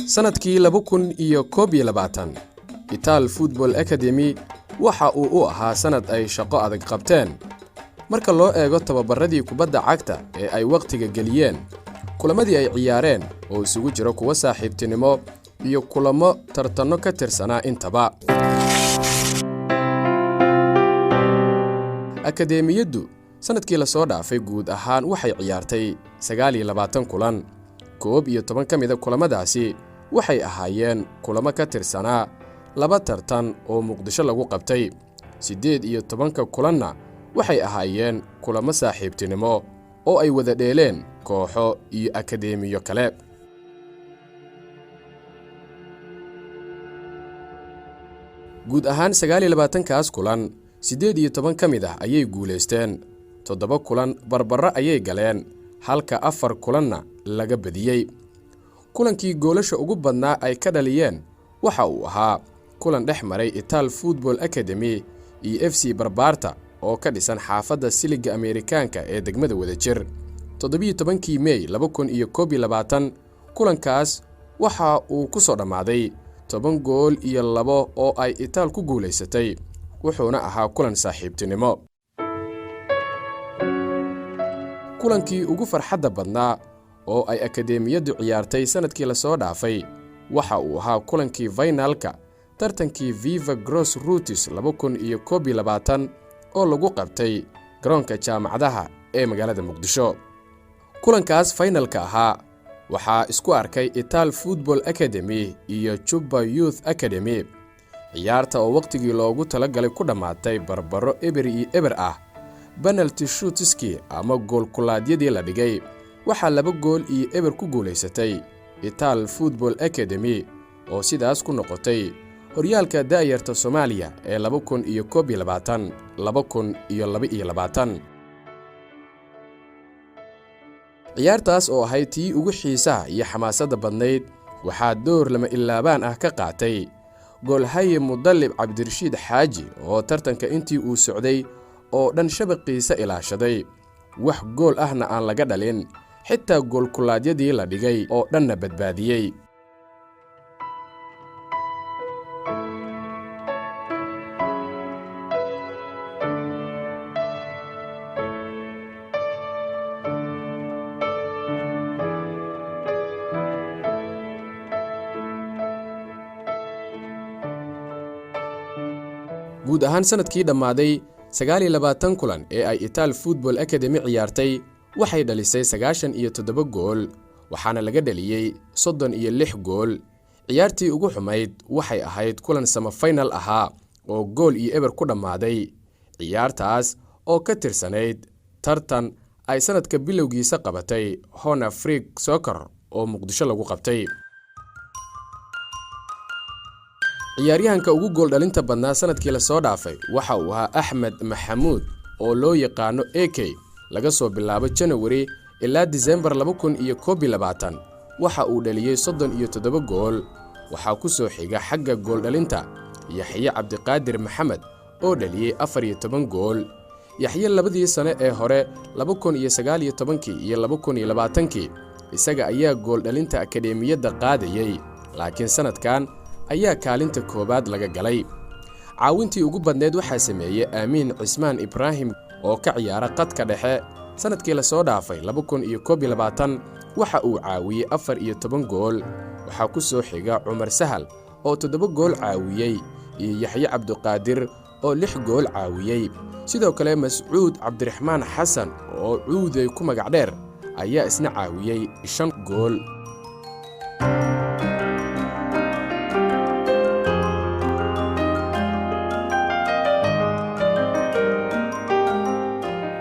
Sannadkii 2021, Itaal Football Academy waxa uu u ahaa sannad ay shaqo adag qabteen marka loo eego tababarradii kubadda cagta ee ay wakhtiga geliyeen, kulamadii ay ciyaareen oo isugu jiro kuwo saaxiibtinimo iyo kulamo tartanno ka tirsanaa intaba. Akadeemiyaddu sannadkii lasoo dhaafay guud ahaan waxay ciyaartay 29 kulan. 11 ka mida kulamadaasi waxay ahaayeen kulamo ka tirsanaa laba tartan oo Muqdisho lagu qabtay. 18-ka kulanna waxay ahaayeen kulamo saaxiibtinimo oo ay wada dheeleen kooxo iyo akadeemiyo kale. Guud ahaan 29-kaas kulan, 18 ka mid ah ayay guulaysteen, 7 kulan barbarro ayay galeen, halka 4 kulanna laga badiyey. Kulankii goolasha ugu badnaa ay ka dhaliyeen waxa uu ahaa kulan dhex maray Itaal Football Academy iyo FC Barbaarta oo ka dhisan xaafadda Siliga Ameerikaanka ee degmada Wadajir, 17-kii Mey 2021. Kulankaas waxa uu ku soo dhammaaday 10 gool iyo 2 oo ay Itaal ku guulaysatay, wuxuuna ahaa kulan saaxiibtinimo. Kulankii ugu farxadda badnaa oo ay akadeemiyaddu ciyaartay sannadkii lasoo dhaafay waxa uu ahaa kulankii faynalka tartankii Viva Gross Roots 2021 oo lagu qabtay garoonka jaamacadaha ee magaalada Muqdisho. Kulankaas faynalka ahaa waxaa isku arkay Itaal Football Academy iyo Juba Youth Academy. Ciyaarta oo wakhtigii loogu talagalay ku dhammaatay barbaro 0-0 ah, penalty shootskii ama goolkulaadyadii la dhigay, waxaa 2 gool iyo 0 ku guulaysatay Itaal Football Academy oo sidaas ku noqotay horyaalka da'yarta Soomaaliya ee 2021 2022. Ciyaartaas oo ahayd tii ugu xiisaha iyo xamaasadda badnayd waxaa door lama ilaabaan ah ka qaatay goolhaye Mudallib Cabdirashiid Xaaji oo tartanka intii uu socday oo dhan shabaqiisa ilaashaday, wax gool ahna aan laga dhalin, xitaa goolkulaadyadii la dhigay oo dhanna badbaadiyey. Guud ahaan sannadkii dhammaaday, 29 kulan ee ay Itaal Football Academy ciyaartay, waxay dhalisay 97 gool, waxaana laga dhaliyey 36 gool. Ciyaartii ugu xumayd waxay ahayd kulan samafaynal ahaa oo 1-0 ku dhammaaday, ciyaartaas oo ka tirsanayd tartan ay sannadka bilowgiisa qabatay Hona Freak Soccer oo Muqdisho lagu qabtay. Ciyaaryahanka ugu gooldhalinta badnaa sannadkii lasoo dhaafay waxa uu ahaa Axmed Maxamuud oo loo yaqaano AK. Laga soo bilaabo Janawari ilaa Disembar 2021 waxa uu dhaliyey 37 gool. Waxaa ku soo xiga xagga gooldhalinta Yaxye Cabdiqaadir Maxamed oo dhaliyey 14 gool. Yaxye labadii sane ee hore, 2019-kii iyo 2020-kii, isaga ayaa gooldhalinta akadeemiyadda qaadayey, laakiin sannadkan ayaa kaalinta koowaad laga galay. Caawintii ugu badneed waxaa sameeyey Aamiin Cismaan Ibraahim oo ka ciyaara qadka dhexe. Sannadkii lasoo dhaafay 2021 waxa uu caawiyey 14 gool. Waxaa ku soo xiga Cumar Sahal oo 7 gool caawiyey iyo Yaxye Cabduqaadir oo 6 gool caawiyey. Sidoo kale Mascuud Cabdiraxmaan Xasan oo Cuuday ku magac dheer ayaa isna caawiyey 5 gool.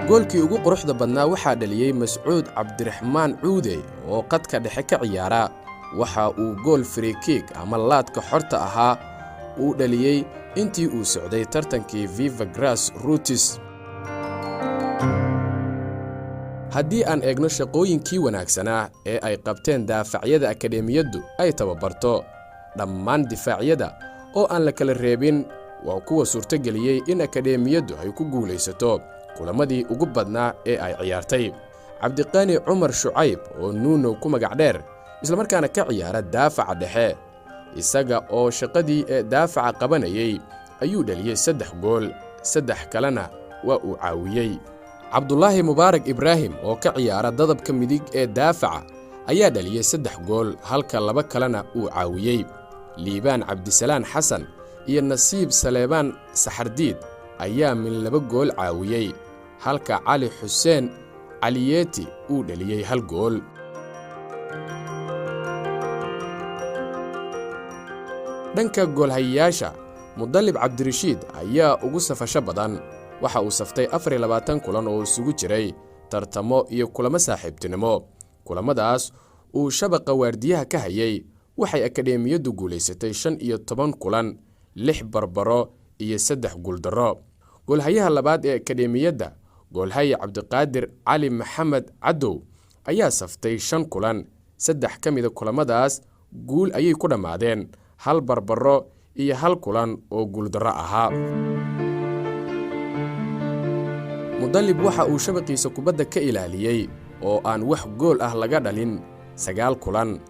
Goolkii ugu quruxda badnaa waxaa dhaliyey Mascuud Cabdiraxmaan Cuudey oo qadka dhexe ka ciyaara. Waxa uu gool free-kick ama laadka xorta ahaa uu dhaliyey intii uu socday tartankii Viva Grass Roots. Haddii aan eegno shaqooyinkii wanaagsanaa ee ay qabteen daafacyada akadeemiyaddu ay tababarto, dhammaan difaacyada oo aan la kala reebin waa kuwa suurtogeliyey in akadeemiyaddu ay ku guulaysato kulamadii ugu badnaa ee ay ciyaartay. Cabdiqaani Cumar Shucayb oo Nuunow ku magac dheer islamarkaana ka ciyaara daafaca dhexe. Isaga oo shaqadii ee daafaca qabanayey ayuu dhaliyey 3 gool, 3 kalena waa uu caawiyey. Cabdulaahi Mubaarak Ibraahim oo ka ciyaara dadabka midig ee daafaca ayaa dhaliyey 3 gool, halka 2 kalena uu caawiyey. Liibaan Cabdisalaan Xasan iyo Nasiib Saleebaan Saxardiid ayaa min 2 gool caawiyey, halka Cali Xuseen Caliyeeti uu dhaliyey 1 gool. Dhanka goolhayayaasha, Mudalib Cabdirashiid ayaa ugu safasho badan. Waxa uu saftay 24 kulan oo isugu jiray tartamo iyo kulamo saaxiibtinimo. Kulamadaas uu shabaqa waardiyaha ka hayay waxay akadeemiyaddu guulaysatay 15 kulan, 6 barbaro iyo 3 guuldarro. Goolhayaha labaad ee akadeemiyadda, goolhaye Cabdiqaadir Cali Maxamed Cadow, ayaa saftay 5 kulan. 3 ka mida kulamadaas guul ayay ku dhammaadeen, 1 barbaro iyo 1 kulan oo guuldarro ahaa. Mudalib waxa uu shabaqiisa kubadda ka ilaaliyey oo aan wax gool ah laga dhalin 9 kulan,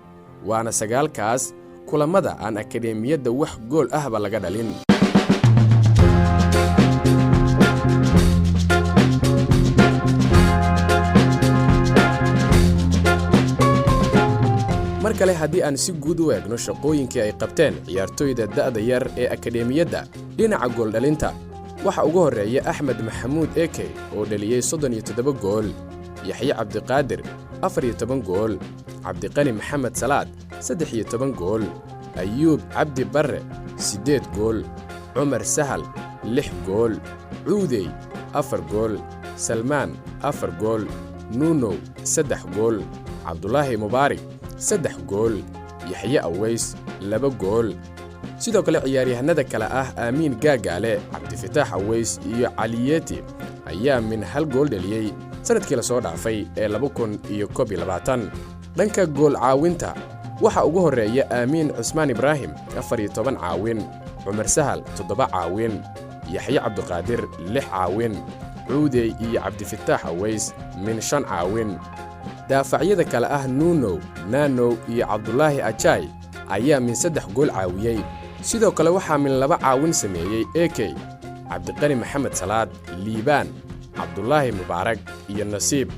waana 9kaas kulamada aan akadeemiyadda wax gool ahba laga dhalin. Mar kale haddii aan si guud u eegno shaqooyinkii ay qabteen ciyaartoyda da'da yar ee akadeemiyadda, dhinaca gooldhalinta waxa ugu horreeya Axmed Maxamuud Eke oo dhaliyey 37 gool, Yaxye Cabdiqaadir 14 gool, Cabdiqani Maxamed Salaad 13 gool, Ayuub Cabdi Barre 8 gool, Cumar Sahal 6 gool, Cuudey 4 gool, Salmaan 4 gool, Nuunow 3 gool, Cabdulaahi Mubaarak 3 gool, Yaxye Aweys 2 gool. Sidoo kale ciyaaryahanada kale ah Aamiin Gaagaale, Cabdifataax Aweys iyo Caliyeeti ayaa min 1 gool dhaliyey sanadkii lasoo dhaafay ee 2021. Dhanka gool caawinta waxa ugu horreeya Aamiin Cusmaan Ibraahim 14 caawin, Cumar Sahal 7 caawin, Yaxye Cabdiqaadir 6 caawin, Cuudey iyo Cabdifataax Aweys min 5 caawin. Daafacyada kale ah Nuunow, Naanow iyo Cabdulaahi Ajaay ayaa min 3 gool caawiyey. Sidoo kale waxaa min 2 caawin sameeyey Ekey, Cabdiqani Maxamed Salaad, Liibaan, Cabdulaahi Mubaarak iyo Nasiib.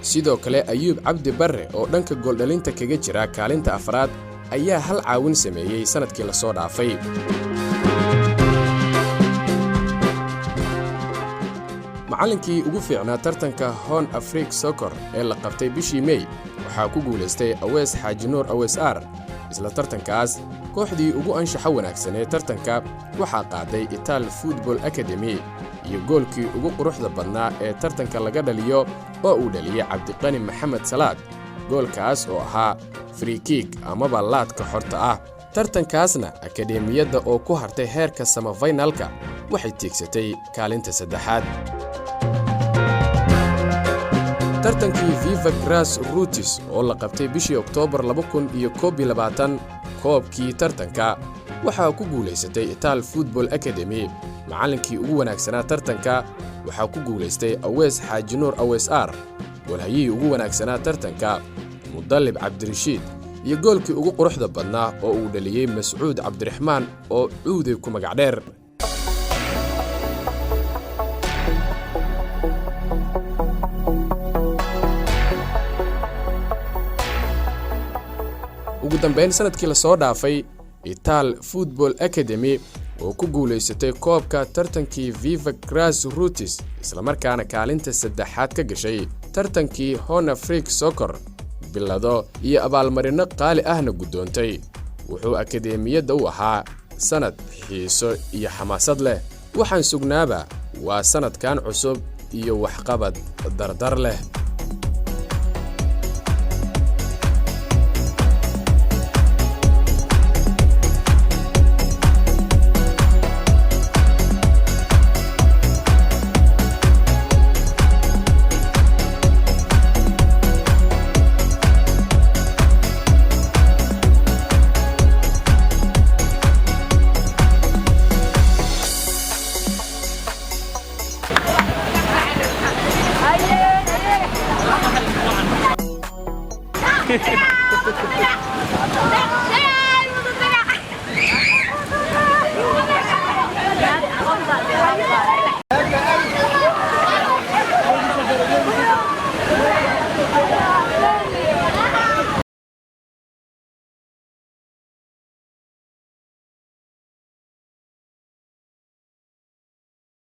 Sidoo kale Ayuub Cabdi Barre oo dhanka gooldhalinta kaga jira kaalinta afraad ayaa 1 caawin sameeyey sanadkii lasoo dhaafay. Macallinkii ugu fiicnaa tartanka Horn Afrik Soccer ee la qabtay bishii May waxaa ku guulaystay Aweys Xaaji Nuur Aweys R. Isla tartankaas kooxdii ugu anshaxa wanaagsan ee tartanka waxaa qaaday Itaal Football Academy, iyo goolkii ugu quruxda badnaa ee tartanka laga dhaliyo oo uu dhaliyey Cabdiqani Maxamed Salaad, goolkaas oo ahaa free kick amaba laadka xorta ah. Tartankaasna akadeemiyadda oo ku hartay heerka samafaynalka waxay tiigsatay kaalinta 3aad. Tartankii Viva Grass Roots oo la qabtay bishii Oktoobar 2021, koobkii tartanka waxaa ku guulaysatay Itaal Football Academy. Macallinkii ugu wanaagsanaa tartanka waxaa ku guulaystay Aweys Xaaji Nuur Aweys R. Goolhayihii ugu wanaagsanaa tartanka Mudalib Cabdirashiid, iyo goolkii ugu quruxda badnaa oo uu dhaliyey Mascuud Cabdiraxmaan oo Cuuday ku magac dheer. Ugu dambayn sanadkii lasoo dhaafay, Itaal Football Academy oo ku guulaysatay koobka tartankii Viva Grass Roots, islamarkaana kaalinta 3aad ka gashay tartankii Horn Afrik Soccer, bilado iyo abaalmarinno qaali ahna guddoontay, wuxuu akadeemiyadda u ahaa sanad xiiso iyo xamaasad leh. Waxaan sugnaaba waa sanadkan cusub iyo waxqabad dardar leh. Dhex.